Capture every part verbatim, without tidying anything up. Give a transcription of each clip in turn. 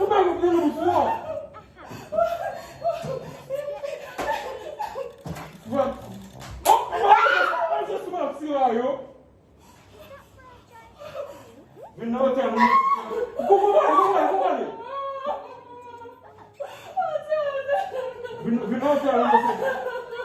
Ou pa gen pwoblèm sou an. Vwè. Oh, oh, oh, oh, oh, oh, oh, oh, Vin nan otèl nou. Koukou pale, koukou pale, koukou pale. Vin, vin nan otèl nou, fè,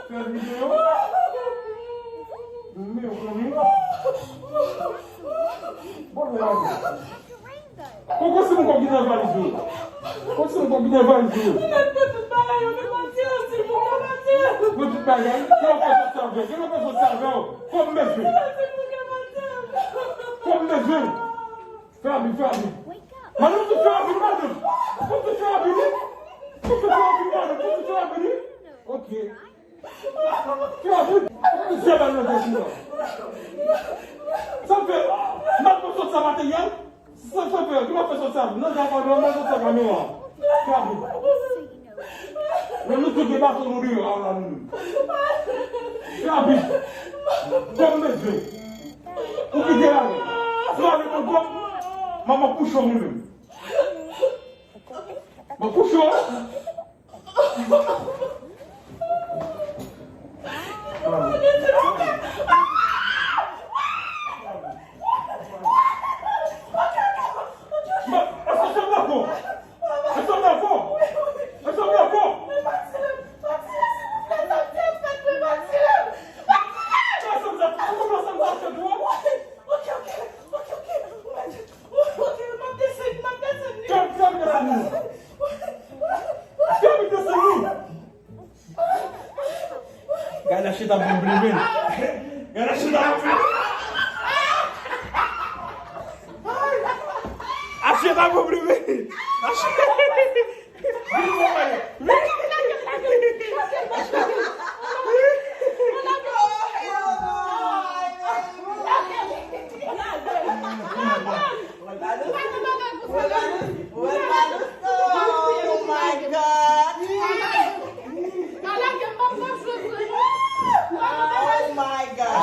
fè videyo. Men, men. Bon, bon, bon. Koukou, si mwen konn ki nan valiz ou. Kòm si m konn byen valiz ou. Ou mèt pran tout bagay yo, men pati an, silvouplè, pati an. Pran tout bagay? Ki lè w fè sòt sa avè w? Ki lè w fè sòt sa avè w? Kòm bezwen. Silvouplè, pati an. Kòm bezwen. Fè abi, fè abi. Madanm, tout fè abi, madanm. Tout fè abi, wi. Tout fè abi, madanm. Tout fè abi, wi. Ok. Fè abi. Misye ba nan tèt ou la. Sa fè, m ap pran sòt sa materyèl. Sa fè, ki mwen fè sòt sa? Non, jan pa dwe mwen sòt sa kamera. Fè abi. Men nou tout gen baton nou deyò a la nou menm. Fè abi. Kòm bezwen. Ou kite la. Sou ale pou kòm. Manman kouchon mwen menm. Mwen kouchon. Chè ta pwobleme. Achè. Vini, vini. Oh my God. Oh my God.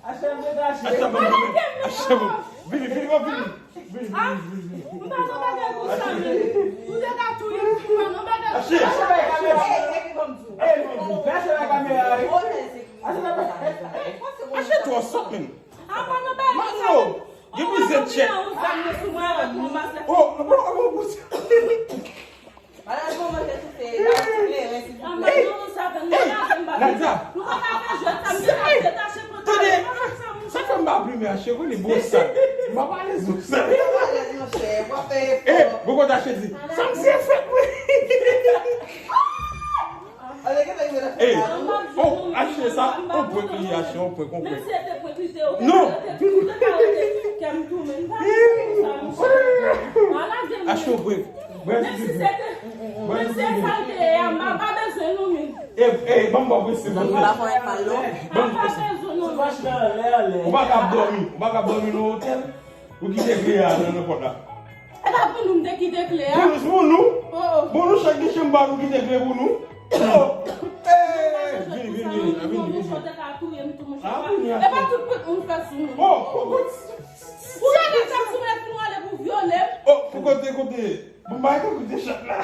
Achè, bon, vini. Achè, bon, vini. Vini, vini, vini. Vini, vini, vini, vini. Achè. Achè, bay kamera. Ey, achè, bay kamera, wi. Achè, bay kamera. Achè, twò sòt, menm. Manno, gen mizè tchèt. Oh, bon, bon, bon. Malheureusement, moi, j'ai souffert. Hey, Nadia. Tande, sa fè m pa plimen a cheve li bon sa. M pa pale sou sa. Eh, bon kote Achè di. Sa m se fèt mwen. Eh, oh, Achè sa, on prank li ye, Achè, on prank, on prank. Non. Achè, on prank. Menm si se te, menm si se sa l te ye a, m pa bezwen nou menm. Eh, eh, ban m ba w prensip. M pa bezwen nou menm. Ou pa ka ap dòmi, ou pa ka ap dòmi nan otèl, ou kite kle a nan, nan pòt la. E pa pou nou m te kite kle a. Pou nou, pou nou. Oh. Bon, nou chak gen chanm pa nou kite kle pou nou. Oh. Eh, vini, vini, vini, vini, vini. Ah, vini, e pa tout prank moun fè sou nou. Oh, oh, oh. Ou gade sa sou mèt nou ale pou vyole m. Oh, pou kote, kote. Bon, bay kote chat la.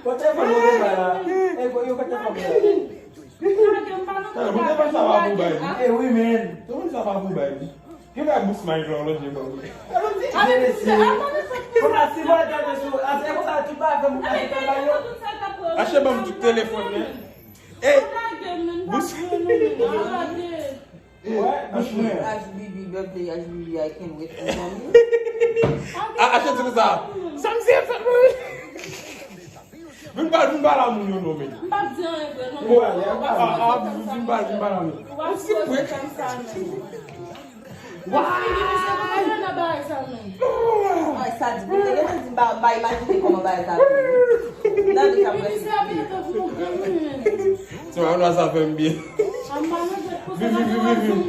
Kote fò nou te bay la? E, yo kote fò nou te bay? Tande, mwen te panse sa pa pou bay, wi. E wi, men. Te mwen sa pa pou bay, wi. Ki bay bous mic la, lòt je ba wi. Kounye a, si mwen tande sou, a, se konsa tout bagay fè moun achte bay yo. Achè ban m tout telefòn, men. Ey, bous. Wè, bouch mwen. H B B birthday, H B B, I can't wait, mezanmi. A, Achè di konsa. Sa m se fèt mwen. Vin pa, vin pa la moun yo non, men. M p ap di anyen vre non. Bon, a, a, vin pa, vin pa la moun. Ou ap poze kòm sa menm. Why? Ay, sa di, m te gentan di m pa, m pa imajine kòman bagay sa ap ye. Nan de sa prèske. Se pa yon sa fè m byen. Vin, vin, vin, vin, vin.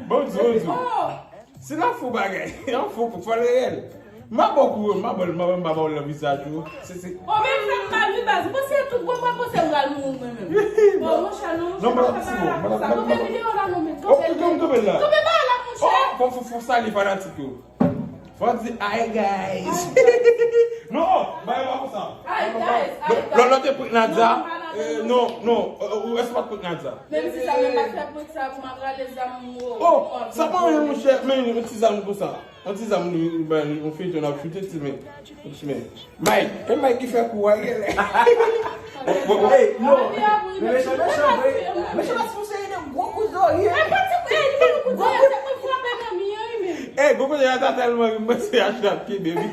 Bon, di, bon, di. Se la fou bagay. Yon fou pou fò reyèl. M a ba w kou, m a ba w, m a ba w, m a ba w nan vizaj ou. Se, se. O, men fè m mal wi baz. Ou panse tout bon, mwen panse m pral mouri mwen menm. Bon, monchè, non, monchè, non, pa fè bagay la konsa. Kanpe videyo la non, men. Kanpe l, kanpe l la. Kanpe bagay la, monchè. Fò, fò, fò salye fanatik yo. Fò di, "Hi, guys." Non, bagay pa konsa. Hi, guys, hi, guys. Lò, lò te prank Nadia. Non, pa Nadia, non, non, non. Ou, ou, èske w pa t prank Nadia? Menm si sa, men m pa t fè prank sa pou m ap rale zam mwen. Oh, sa pa anyen, monchè, men yon ti zam konsa. Yon ti zam nou, nou bay li, yon feyton n ap choute, ti men. Yon ti men. Mike, e Mike ki fè kou a, genlè. Ey, non. Men mechan, mechan vre. Mechan pa ti pou seri de gwo kout zòrye. E pa ti, e, li pa yon kout zòrye, se pou frape nan mi an, wi, men. Ey, gwo kout zòrye ta tèlman ri, mwen se H la kenbe, wi.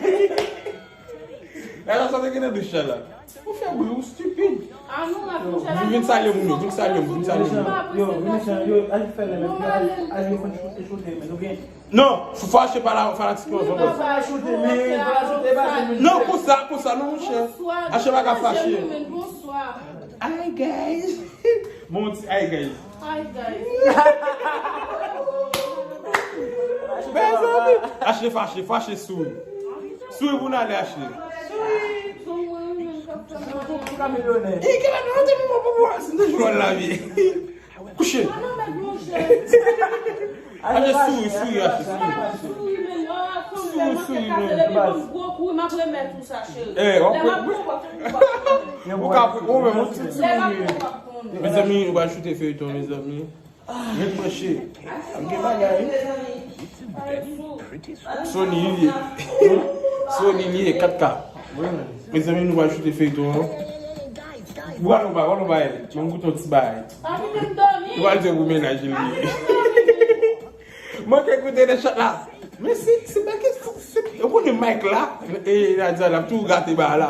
E la sa te gen nan douch la. Ou fè bri, ou stupid. A nou la, monchè. Vin, vin salye moun yo, vin salye moun, vin salye moun. Yo, vin mechan, yo, al fè lè, al, al, yo konn choute, choute, men, oubyen. Non, fò H pa la, fanatik yo, non, fò H pa la choute, men, fò la choute, pa se moun. Non, konsa, konsa, non, monchè. H pa ka fache. Bonsoir. Hi, guys. Bon, ti, hi, guys. Hi, guys. Mezanmi. H fache, fache sou. Souri pou n ale achte. Souri pou, pou kamelyonè. E, ki la, nou te pou, pou, pou, si nou jwe la, vi. Kouche. Ale souri, souri, achte, souri. Souri, souri, men. Eh, w ap, ou ka, ou menm, ou ti, ti souri. Mezanmi, nou pral choute feyton, mezanmi. Ret branche. Ap gen bagay. Sony li ye. Sony li ye, kat K. Mezanmi, nou pral choute feyton an. Ou pral yon bagay, ou pral yon bagay. Mwen goute yon ti bagay. Nou pral di yon gwo mennaj li ye. Manke koute nan chat la. Men se, se pa kesyon, se, ou konnen Mike la, e Nadia la, tou gate bagay la.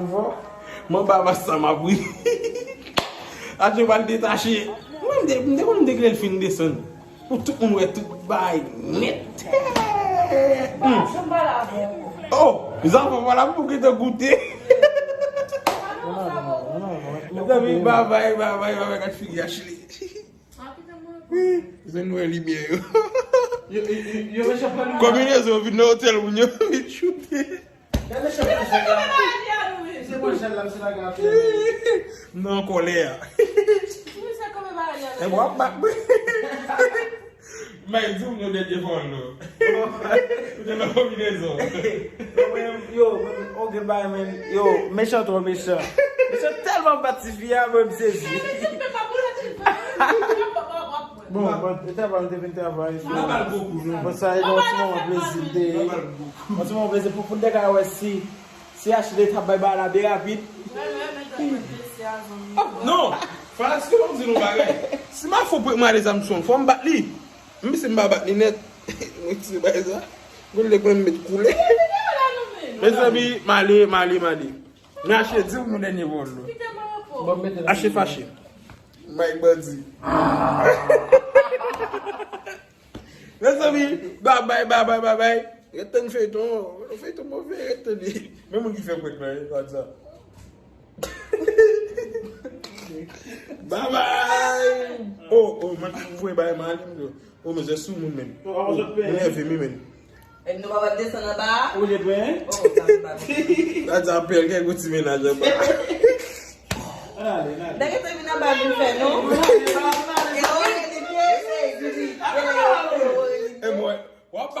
pou fò. Mwen ba mas sa m ap ri. Adje pral detache. Mwen m te, m te konn deklare l fin desann. Pou tout moun wè tout bagay nèt. Hmm. Oh, zanfan pale pou gentan goute. Mezanmi, babay, babay, babay, gad figi Ashley. Wi, se nou wè limyè yo. Yo, yo, yo, yo, mechan pran nou. Konbinezon vin nan otèl moun yo vin choute. Gade mechan pran chèk la. Se pran chèk la, se la gade. M nan kòlè a. E w ap bat mwen. May, di w yon dènye pawòl non. Ou te nan konbinezon. Yo, men, yo, men, ok, bay, men, yo, mechan twò mechan. Mechan tèlman bat tifi a, mwen m sezi. Bon, bon, e travay, m te vin travay. Bon, sa e yon ti moman plezi, m te, yon ti moman plezi pou, pou n te ka wè si, si Ashley t ap bay bagay la byen rapid. Non, Falasco, ban m di nou bagay. Si Mafo pran male zam sou mwen, fò m bat li. Menm si m pa bat li nèt, mwen ti bagay sa. Mwen lè mwen met koule. Mezanmi, male, male, male. Men Ashley, di w yon dènye pawòl non. Ashley fache. Mike bandi. Mezanmi, babay, babay, babay. Ret tann feyton. Feyton move, ret tann li. Men moun ki fè prank la, e pa sa. Babay. Oh, oh, mwen voye bay Malim yo. Oh, men se sou moun menm. Oh, nève mi menm. E nou pa wè desann anba a? Ou je pran? Oh, sa se pa vre. Sa di apèl kèk ti mennaj anba. Nèg yo te vin anba vin fè non. E mwen, w ap